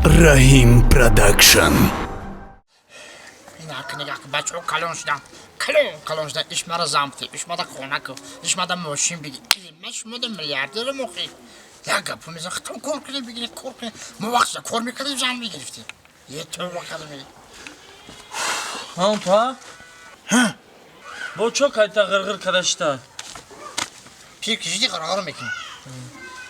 Раҳим Продакшн. Нигоҳ кун, нигоҳ кун, бачаҳо калон шуданд, калон калон шуданд. Иш мара замти, иш мада хона ку, иш мада мошин бигир. Ма шумода миллиардерам охи. Як гапо мезан, хитон кор кунем, бигирем, кор кунем. Мо вақт кор мекардем, зан мегирифтем. Е тавба кардам. Ҳам па? Бо чо кайта ғирғир када шита? Пир кишиди, ғирғир мекунӣ.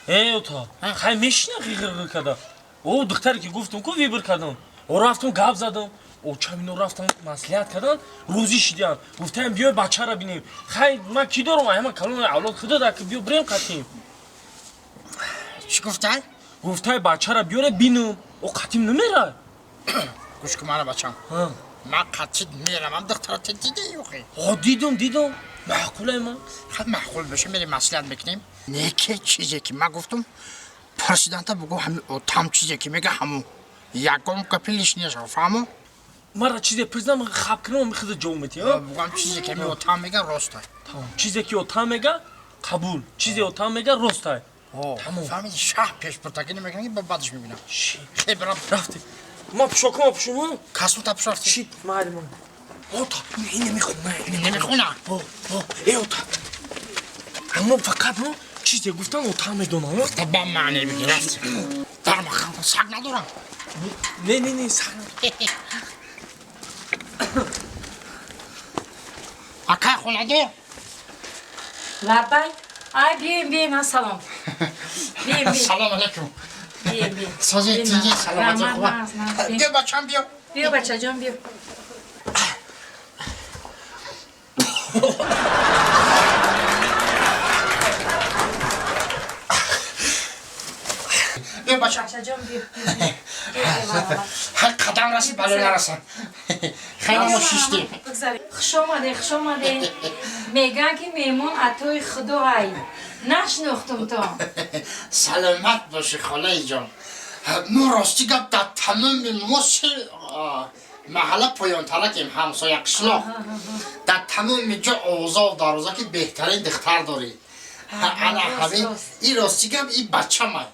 Э, ота. Хай мешина ғирғир када. О, духтаре ки гуфтум ку, выбор кардам. О, рафтум, гап задам. О, чамино рафтам, маслиҳат кардан, рӯзӣ шидиям. Гуфтаем, биёй, бачаро бинем. Хай ман ки дорам, ҳама калон авлод худо да, ки биё бирем қатим. Чӣ гуфтай? Гуфтай, бачаро биёре, бинам. О, қатим намера. Гӯш кун мана, бачам. Ман қатид меравам, духтара ти диди охи? О, дидум, дидум. Маъқулай ман. Хай, маъқул боша, мерем, маслиҳат мекунем. Не ки чизе ки ман гуфтум, президента бугӯ, ҳами отам чизе ки мега, ҳамун. Ягон гапи лишний шава, фаҳмо? Мара чизе президент хаб кунам, хиза ҷавоб метиҳ. Бугам, чизе ки ҳами отам мега, ростай. Тамом. Чизе ки отам мега, қабул. Чизе отам мега, ростай. Тамом. Фаҳмиди, шаҳ пешбуртагӣ намекунам, ки ба баъдаш мебинам. Хе, бирам. Рафти. Ма пӯшокама пӯшум? Касута пӯш, рафти. Чӣ? Майли, ман. Ота, ин намехона. Намехона. О, о, э, ота. Аммо фақат мо чизе гуфтан, отам медонам. Та ба маъне биги, рафти. Дар махам саг надорам. Не, не, не, саг. Акай хонадор. Лаббай. Ай, биёем, биёем, а, салом. Биёем, биёем. Салом алейкум. Биёем, биёем. Сози, тинҷи, саломатӣ, хуба? Биё, бачам, биё. Биё, бачаҷон, биё. Биё, бачам. Бачаҷон, биё. Ҳар қадам расид, бало нарасад. Хеле мо шиштем. Хуш омадед, хуш омадед. Мегӯянд, ки меҳмон атои худо ай. Нашинохтумтон. Саломат бошӣ, холаиҷон. Мо, рости гап, дар тамоми мо се маҳалла поёнтаракем, ҳамсоя қишлоқ. Дар тамоми ҷо овоза дароза, ки беҳтарин духтар дорӣ. Ана ҳамин и, рости гап, и бачамай.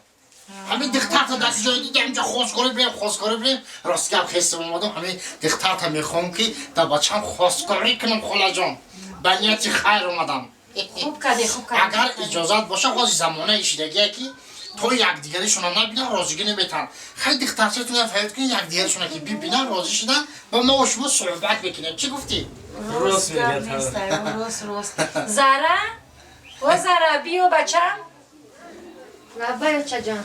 Ҳамин духтарта дар ҷое дидам, ҷо хостгорӣ бирем, хостгорӣ бирем. Рости гап, хестам, омадам, ҳамин духтарта мехоҳам, ки дар бачам хостгорӣ кунам, холаҷон. Ба нияти хайр омадам. Хуб кардед, хуб кардед. Агар иҷозат боша, ҳози замонаи шидагие, ки то якдигаришона набинан, розигӣ наметаҳанд. Хай, духтарчатон фаёд кунед, якдигаришона ки бибинан, розӣ шидан, ба мо шумо суҳбат мекунем. Чӣ гуфтӣ? Рост мегӯяд. Рост, рост. Зара, о Зара, биё, бачам. Лаббай, очаҷон.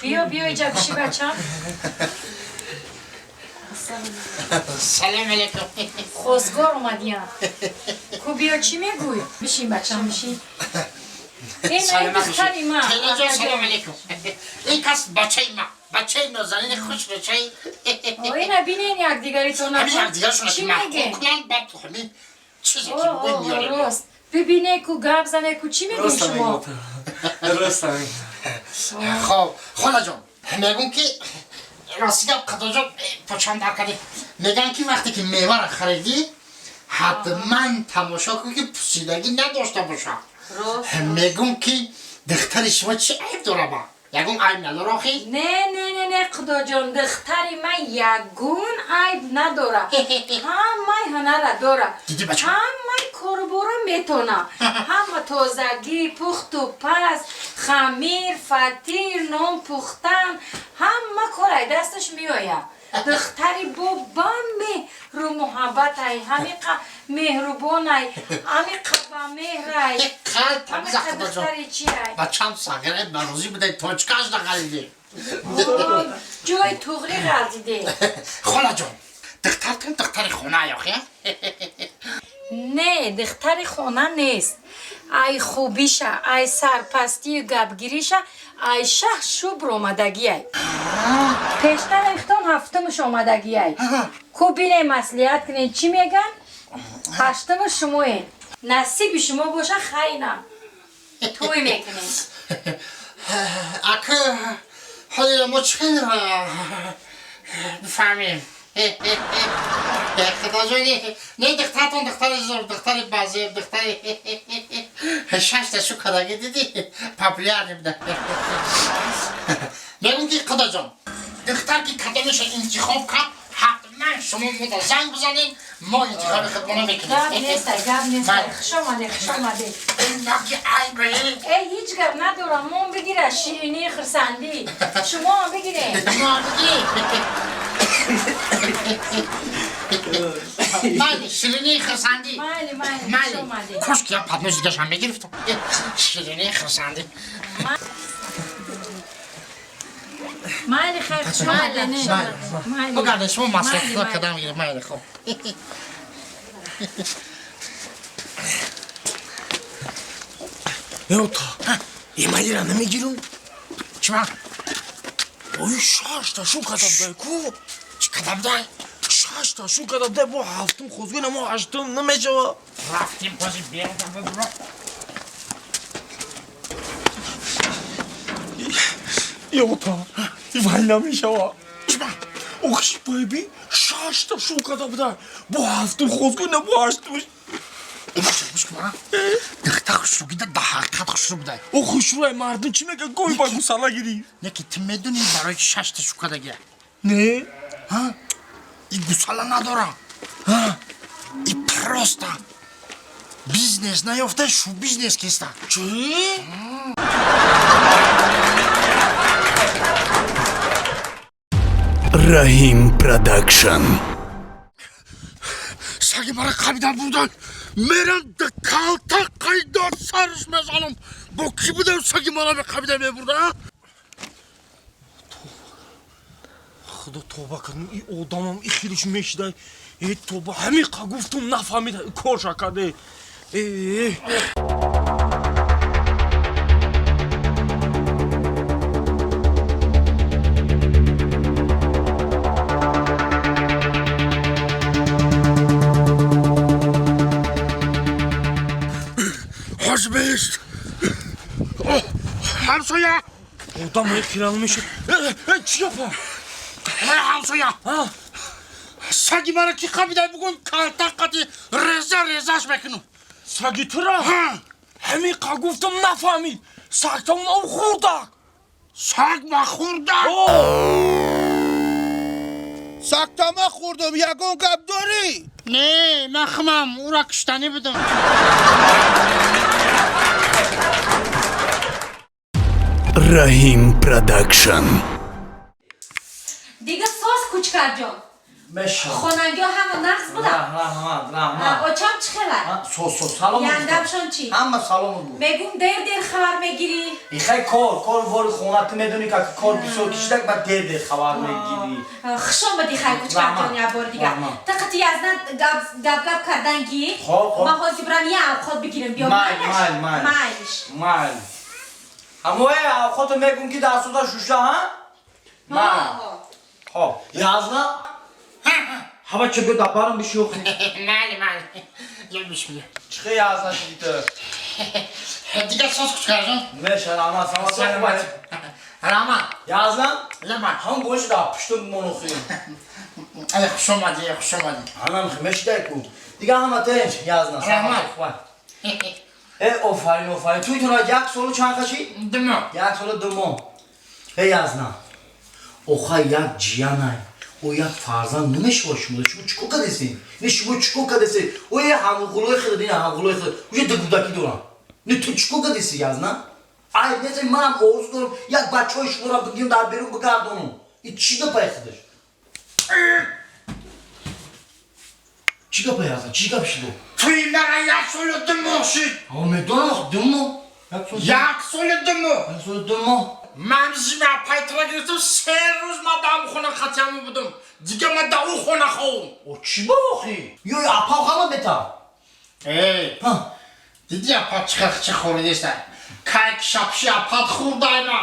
Биё, биё, иҷа биши, бачам. Салом алейкум. Хостгор омадиям ку, биё, чӣ мегӯй? Бишин, бачам, бишин. Ин духтари ман. Телаҷон, салом алейкум. Ин кас бачаи ман, бачаи нозанини хушрӯчаи. Ина бинен якдигаритон. Ҳамин якдигаршона ки маъқул кунанд, баъд ҳамин чизе ки бигӯем, меорем. Рост, бибине ку, гап зане ку, чӣ мегӯй шумо? Рост. Хоб, холаҷон, мегӯм, ки рости гап, қадоҷон, почам дар кардем. Мегӯям, ки вақте ки меваро харидӣ, ҳатман тамошо кун, ки пусидагӣ надошта бошад. Мегӯм, ки духтари шумо чӣ айб дора? Ба ягон айб надора охи? Не, не, не, не, худоҷон, духтари ман ягон айб надора. Ҳамаи ҳунара дора. Диди, бача? Ҳамаи корубора метона, ҳама тозагӣ, пухту паз, хамир, фатир, нон пухтан, ҳама кор ай дасташ меояд. Духтари бо меҳру муҳаббатай, ҳамиқа меҳрубонай, ҳамиқа ба меҳрай. Қалб тамиза, худоҷон. Духтари чиай? Бачам сағире, ба розӣ будай, точкаш нахариди. Ҷои туғри ғалтиде. Холаҷон, духтартон духтари хона охи? Не, духтари хона нест. Ай хубиша, ай сарпастию гапгириша, ай шаҳ шубр омадагиай. Пештар ихтон ҳафтумаш омадагиай ку. Бине, маслиҳат кунен, чӣ меган. Ҳаштуму шумоен, насиби шумо боша, хайна тӯй мекунем. Ака, ҳоло мо чӣ бифаҳмем, худоҷони? Не, духтартон духтари зур, духтари базеб, духтари шашта шу кадаги, диди, популярный буда. Мегӯм, ки худоҷон. Духтар ки кадомеша интихоб кард, ҳатман шумо мода занг бизанед, мо интихоби худмона мекунем. Гап нест, гап нест. Хуш омаде, хуш омаде. Наки айбе. Э, ҳеҷ гап надорам. Мон бигира ширинии хурсандӣ. Шумо ҳам бигиред. Мо бигирем. Майли, ширинии хурсандӣ. Майли, майли, хуш Майли. омаде. Кош ки як поднос дигашам мегирифтам. Ширинии хурсандӣ. Майли, хайр, хуш омаде. Майли. Бугарде, шумо маслиҳат Майли, майли. кадам гирифт. Майли, хоб. Э, ота, эмалира намегирам. Чима? Ой, шашта шу када будай ку. Чӣ када будай? Шашта шу када будай, бо ҳафтум хозгӯй мо ҳаштум намешава. Рафтем, бози берун. Е, ота, вай намешава. Чима? Охш, байби, шашта шу када будай. Бо ҳафтум хозгӯй на бо ҳаштум. Гӯш кун, духтар хушрӯ гида, да ҳақиқат хушрӯ будай. О, хушрӯй, мардум чӣ мегӯяд? Гӯй ба гусала гирифт. Не ки ту медонӣ барои чи шашта шу кадагия? Не. Ҳа? И гусала надорам. И просто бизнес наёфта, шу бизнес киста. Чӣ? Раҳим Продакшн. Саги мара қабида бурдан, мерам да калта қайда сарш мезанам. Бо кӣ будам саги мара меқабида мебурда? Худо, тоба кардам, и одамам и хелиш мешидай. Э, тоба, ҳамиқа гуфтум, нафаҳмид, корша карде. Э. Ҳоҷ бест. Ҳамсоя. Одам э хелал мешуд. Э, чӣ гапа? Э, ҳамсоя. А? Саги мара ки қабида бугун, калта қати реза резаш мекунам. Саги тура? Ҳамиқа гуфтум, нафаҳмид. Сагтон об хӯрдак. Саг ма хӯрда? О! Сагтама хӯрдум, ягон гап дорӣ? Не, ман химам ура куштанӣ будам. Раҳим Продакшн. Дига соз, кучкарҷон. Мешав. Хонангиҳо ҳама нағз буданд? Раҳмат, раҳмат. Очам чӣ хела? Соз, соз, салом. Яндамшон чӣ? Ҳама саломат буд. Мегум, дер дер хабар мегирӣ. Ихай, кор, кор вори хона, ту медонӣ, ка кор бисёр кишидак, ба дер дер хабар мегирӣ. Хуш омадӣ, хай, кучкарҷон, як бори дигар. Раҳмат. Тақати язна гап гап кардан гӣ. Хоб, хоб. Ман ҳозир бирам як авқот бигирам, биё. Майл, майл, майл. Майлиш. Майл. Ҳамое авқото мегум ки дастуда шуша, ҳа? Майл. Хоб. Язна? Ҳама чӣ бё дабарам бишӯхӣ. Майли, майли. Я бисмилла. Чихе язна шиди ту? Дига соз, кучкарҷон. Меша, раҳмат, саломат. Саломат. Раҳмат. Язна? Лаба. Ҳам гӯши дар пуштум бимонухӣ. Э, хуш омадӣ, хуш омадӣ. Ҳамам мешидай ку. Дига ҳама тинч, язна. Раҳмат. Э, офарин, офарин. Туйтона як солу чанд қашид? 2 моҳ. Як солу 2 моҳ. Э, язна. Оха, як ҷиянай. О, як фарзанд намешава шумо. Шумо чӣ кор кардесен? Не, шумо чӣ кор кардесен? О, е ҳамғулои худат, ина ҳамғулои худат. Уже ду кӯдакӣ дорам. Не, ту чӣ кор кардеси, язна? Ай, несе, манам орзу дорам, як бачаҳои шуморо бигирам, дар берун бигардонам. И чӣ гапай худаш? Чӣ гапай, язна? Чӣ гап шидо? Туи мара як солу 2 моҳ шуд. А, медонам, 2 моҳ. Як сол. Як солу 2 моҳ. Як солу 2 моҳ. Ман зима пайтра гирифтам, 3 рӯз ман дар он хона хатияму будам. Дига ман дар он хона ховум. О, чӣ ба охи? Ё, апа ҳама бета. Эй, Ҳа. диди апа чӣ хел чӣ хӯридеста? Кайк шапши апат хӯрдайма.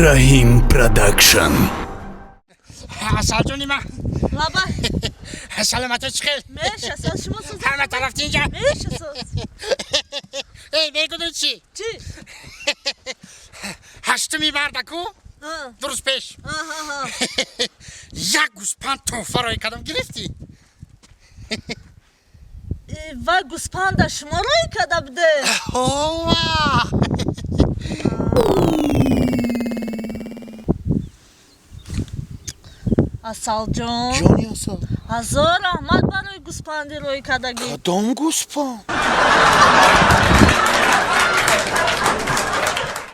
Раҳим Продакшн. Асалҷони ман. Лаба. Саломатӣ чӣ хел? Меша, соз, шумо соз. Ҳама тараф тинҷа? Меша, соз. Эй, мегӯдӣ чӣ? Чӣ? Ҳаштуми мардаку, 2 рӯз пеш як гӯспанд тӯҳфа роӣ кардам, гирифтӣ? Вай гӯспанда шумо роӣ карда буде? Ова. Асалҷон. Ҷони асал. Ҳазор раҳмат барои гӯспанди рӯй кардагӣ. Кадом гӯспанд?